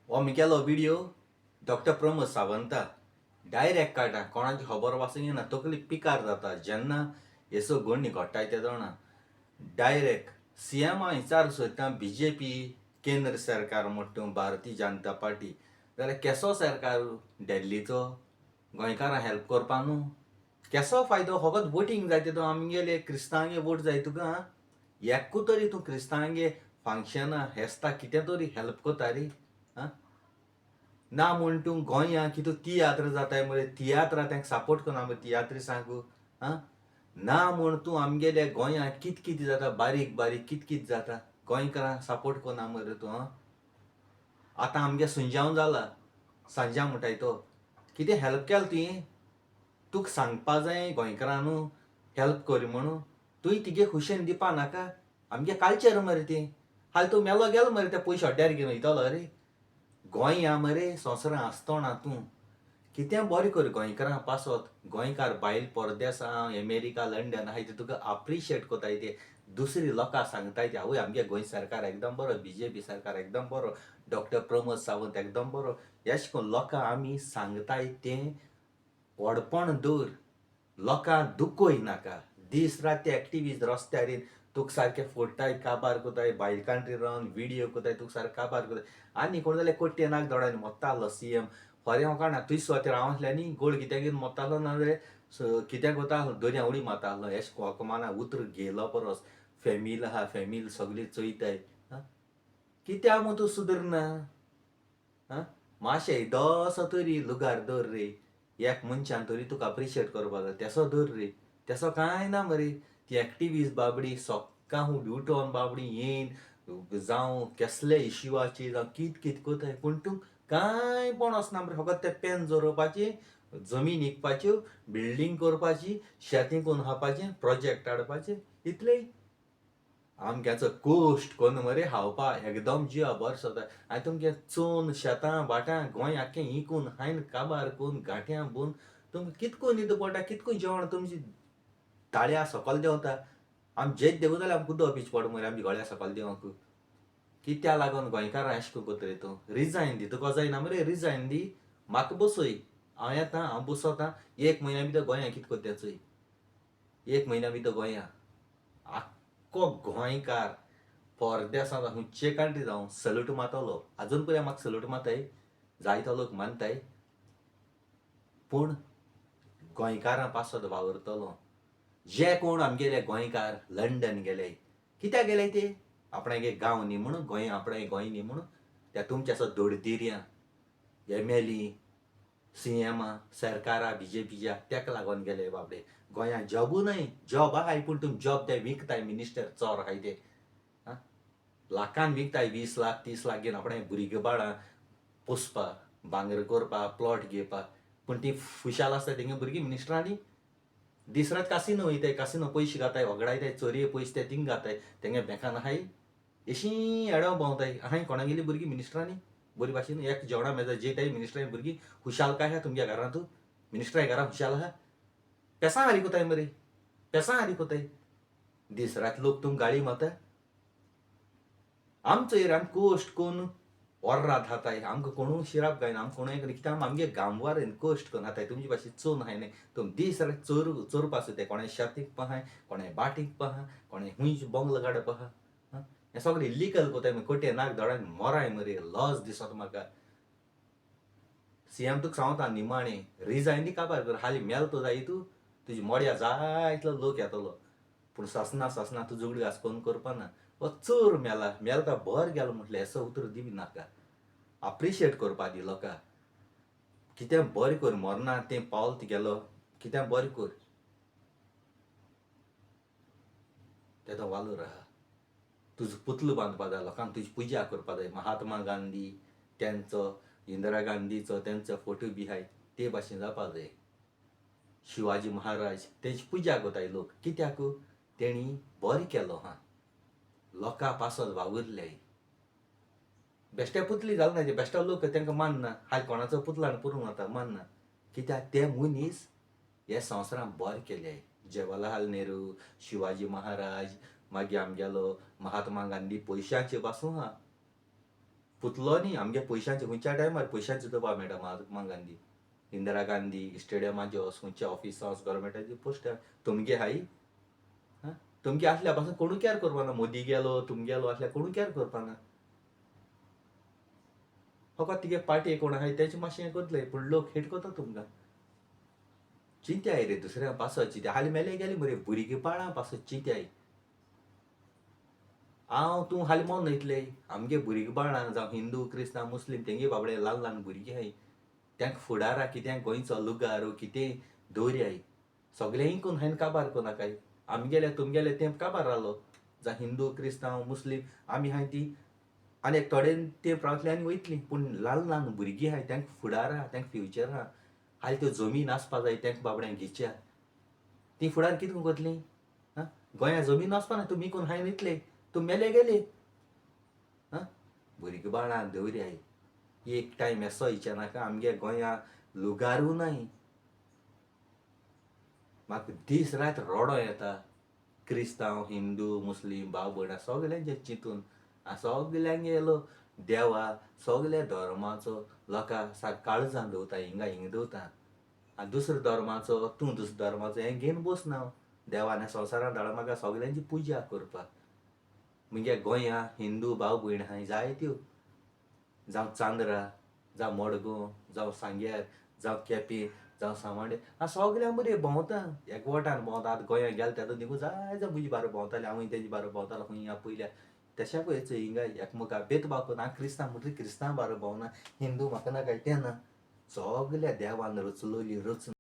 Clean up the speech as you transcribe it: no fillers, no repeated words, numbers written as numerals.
हो मिगेलो video doctor Pramod Savanta direct काडटा, कोणाची खबर वासूंक येना, तकली पिकार जाता जेन्ना येसो घडणी घडटाय तेदोणा. डायरेक्ट सी एमा विचार सोदता बी जे पी केंद्र सरकार म्हणटा तूं भारतीय जनता पार्टी, जाल्यार केसो सरकार दिल्लीचो गोंयकारांक हेल्प करपा न्हू, केसो फायदो? फकत वोटींग जाय तेतून आमगेले क्रिस्तांवांगे वोट जाय तुका. एकू तरी तूं क्रिस्तांवांगे फंक्शनां हेस्तां कितें तरी हेल्प कोता रे? आं, ना म्हूण तूं गोंया कितू तियात्र जाताय मरे, तियात्रा तांकां सपोर्ट करना मरे तियात्रिसांक. आं, ना म्हूण तूं आमगेल्या गोंयांत कित कितें जाता बारीक बारीक कित कित जाता गोंयकारांक सपोर्ट करना मरे तूं. आं, आतां आमगे सुंजांव जाला, सांजांव म्हणटाय तो, कितें हेल्प केलें तुवें? तुका सांगपा जाय गोंयकारां न्हू हेल्प कर म्हणून, तुवें तिगे खुशेन दिवपा नाका. आमगे कल्चर मरे तें. हाल तूं मेलो गेलो मरे ते पयशे अड्ड्यार घेवन वयतलो रे. गोंया मरे संवसारां आसतोना तूं कितें बरें कर गोंयकारां पासत. गोंयकार बायल परदेसां अमेरिका लंडन आहाय ते तुका अप्रिशिएट कोताय, ते दुसरी लोकां सांगताय ते आवय आमगे गोंय सरकार एकदम बरो, बी जे पी सरकार एकदम बरो, डॉक्टर प्रमोद सावंत एकदम बरो, एश कोन लोकां आमी सांगताय तें व्हडपण दवर, लोकां दुखय नाका. दीस रात ते एक्टिविस्ट रस्त्यार येवन तुका सारके फोडटाय, काबार कोताय, बायल कंट्री रावन व्हिडियो कोताय, तुका सारके काबार कोताय. आनी कोण जाल्यार कोट्टे नाक दोडायन मोत्तालो सी एम खरें हांव काणा तुज सुवातेर हांव आसल्यार न्ही गोळ कित्याक घेवन मोत्तालो, नाजाल्यार कित्याक कोता आसलो दर्या उडी मारता आसलो. एश कोमाना उतर घेयलो परस फॅमिल आहा, फॅमिल सगळी चोयताय. कित्याक मू तूं सुदरना? आं, मातशें येदोसो तरी लुगार दवर रे, एक मनशान तरी तुका अप्रिशिएट करपा जाय तेसो दवर रे, तेसो कांय ना मरे. ती एक्टिविस्ट बाबडी सकाळ फुडें उठोन बाबडी येयन जावं केसले इश्यूआचेर जावं कित कित कोताय, पूण तूं कांय पण वचना मरे. फकत ते पेन जोरोवपाचें, जमीन विकपाच्यो, बिल्डींग करपाची, शेतीं करून खावपाचें, प्रोजेक्ट हाडपाचें, इतलें. आमक्याचो कश्ट कोन्न मरे खावपा एकदम जिवा बरें सोदता. आनी तुमगे चोन शेतां भाटां गोंय आख्खें इकून खायन काबार करून गांठयां बोन तुमकां कितको न्हीद पडटा, कितको जेवण तुमची ताळ्या सकल देंवता. आमी जेत देंवूं जाल्यार आमकां उदक पिवचें पडटा मरे आमच्या गळ्या सकल देंवक. कित्या लागून गोंयकारां अशें करून कोता रे तूं? रिजायन दी, तुका जायना मरे रिजायन दी, म्हाका बसय, हांव येता, हांव बसोता. एक म्हयन्या भितर गोंया कितें कोत्ता तें चोय, एक म्हयन्या भितर गोंया आख्खो गोंयकार परदेसांत जावं खंयचे कंट्री जावं सल्यूट मारतलो. आजून पर्यंत म्हाका सल्यूट मारताय, जायतो लोक मानताय, पूण गोंयकारां पासत वावुरतलो. जे कोण आमगेले गोंयकार लंडन गेले, कित्याक गेले ते? आपणागे गांव न्ही म्हणून, गोंय आपणागे गोंय न्ही म्हणून. त्या तुमच्या असो दोडदिर्यां एम एल ई सी एमा सरकारा बी जे पीच्या तेका लागून गेले बाबडे. गोंयांत जॉबू न्हय, जॉब आहाय पूण तुमी जॉब ते विकताय, मिनिस्टर चोर आहाय ते. आं, लाखान विकताय, 20 लाख 30 लाख घेवन आपणागे भुरगीं बाळां पोसपा, भांगर करपा, प्लॉट घेवपा, पूण ती खुशाल आसता तेंगे भुरगीं मिनिस्टरांनी. दीस रात कासिनो वयताय, कासिनो पयशे घाताय, वगडायताय, चोरये पयशे ते थिंग घाताय, तेंगे बँकान आहाय, एशी एडो भोंवताय. आहाय कोणागेली भुरगीं मिनिस्टरांनी बरी भाशेन एक जेवणा मेजार जेयताय मिनिस्टरां भुरगीं खुशाल काय आहा तुमच्या घरांत? मिनिस्टरां घरां खुशाल आहा? पेसां हारी कोताय मरे, पेसां हारी कोताय. दीस रात लोक तुमकां गाळी मारता. आमचो एरियान कश्ट करून ओर्राद खाताय, आमकां कोणूय शिराप घायना, आमकां कोणूय कित्याक आमी आमगे गांवार कश्ट करून खाताय, तुमचे भाशेन चोवन खायनाय. तुमी दीस रात चोर चोरपा सोदताय, कोणाय शेतीक पहाय, कोणाय बाटीक पहा, कोणाय हुंयच बंगलो काडप आहा. हें सगळें इल्लिगल कोताय मरे, कोटे नाक दोळ्यान मोराय मरे, लज दिसता म्हाका. सी एम तुका सांगता निमाणें रिजायन दी, काबार कर, हाली मेल तो जाय तूं, तुजी मोड्या जाय इतलो लोक येतलो, पूण सासना सासना तूं झगडी घास कोन्न करपा ना. हो चोर मेला, मेला काय बर गेलो म्हटलें हेसो उतर दिवी नाका. अप्रिशिएट करपा दी लोकां, कितें बरें कर, मरना तें पावल तुगेलो, कितें बरें कर, तेदो वालोर आहा. तुजो पुतलो बांदपा जाय, लोकांक तुजी पुजा करपा जाय. महात्मा गांधी तेंचो, इंदिरा गांधीचो तेंचो फोटो बी आहाय ते भाशेन जावपा जाय. शिवाजी महाराज तेंची पुजा कोताय लोक, कित्याक? तेणी बरें केलो हा, लोकां पासत वावुरले. बेश्टे पुतली जाल ना, बेश्टो लोक तांकां मानना, हाल कोणाचो पुतला पुरूंक वता मानना, कित्याक ते मनीस हे संवसारान बरें केले. जवाहरलाल नेहरू, शिवाजी महाराज, मागीर आमगेलो महात्मा गांधी पयशांचे पासून आहा. पुतलो न्ही आमगे पयशांचे खंयच्या टायमार पयशांचे दबाव मेळटा महात्मा गांधी, इंदिरा गांधी स्टेडियमाचे वच, खंयच्या ऑफिसां वच, गव्हर्मेंटाचे पोस्टार तुमगे हाय. आं, तुमगे आसल्या पासून कोणू कॅर करपाना. मोदी गेलो, तुमगेलो आसल्या कोणू कॅर करपाना. फकत तिगे पार्टी कोण आहाय तेजें मातशें हें करतले, पूण लोक हेट करता तुमकां. चिंत्याय रे दुसऱ्या पासत चिंत्या. हालीं मेले गेली मरे भुरगेपणा पासत चिंत्याय. हांव तूं हालीं मोन वयतले आमगे भुरगेबाळां, जावं हिंदू क्रिस्तांव मुस्लीम, तेंगे बाबडे ल्हान ल्हान भुरगीं आहाय, तेंका फुडारा कितें गोंयचो लुगार कितें दवरयाय सगळें करून हांवें काबार करनाकाय. आमगेले तुमगेले तेंप काबार जालो. जावं हिंदू क्रिस्तांव मुस्लीम आमी आहाय ती आनी एक थोडे तेंप रावतले आनी वयतली, पूण ल्हान ल्हान भुरगीं आहाय तेंका फुडार आहा, तेंका फ्युचर आहा. हालीं त्यो जमीन आसपा जाय तेंका बाबड्यांक घेवच्या. ती फुडार कितें करतलीं? आं, गोंया जमीन आसपा ना, तुमी कोण हांवें वयतले, तूं मेले गेले. आं, भुरगीं बाळां दवरयाय. एक टायम येसो येवचे नाका आमगे गोंया लुगारूय नाय. म्हाका दीस रात रडो येता क्रिस्तांव हिंदू मुस्लीम भाव भयणां सगल्यांचें चिंतून. सगल्यांगेलो देवा सगल्या धर्माचो लोकां सारको काळजान दवरता, हिंगा हिंगा दवरता. आनी दुसऱ्या धर्माचो तूं दुसऱ्या धर्माचो हें घेवन बसना. देवान ह्या संवसारान धाडला म्हाका सगल्यांची पुजा करपाक. म्हगे गोंया हिंदू भाव भयण आहाय जायत्यो, जावं चांदरा, जावं मडगांव, जावं सांग्यार, जावं केपें, जावं सांवाड्डे, हांव सगल्यां बरें भोंवता, एकवटान भोंवता. आतां गोंया गेले तेदो निगू जाय जाण म्हजे बारा भोंवताले, हांवूय तेजे बारा भोंवतालो. खंय पयल्या तशें पळय हिंगा एकमेका भेदभाव करना. हांव क्रिस्तांव म्हणटकीर क्रिस्तांव बारा भोंवना, हिंदू म्हाका नाका तें ना. सगल्या देवान रचलोली रचना.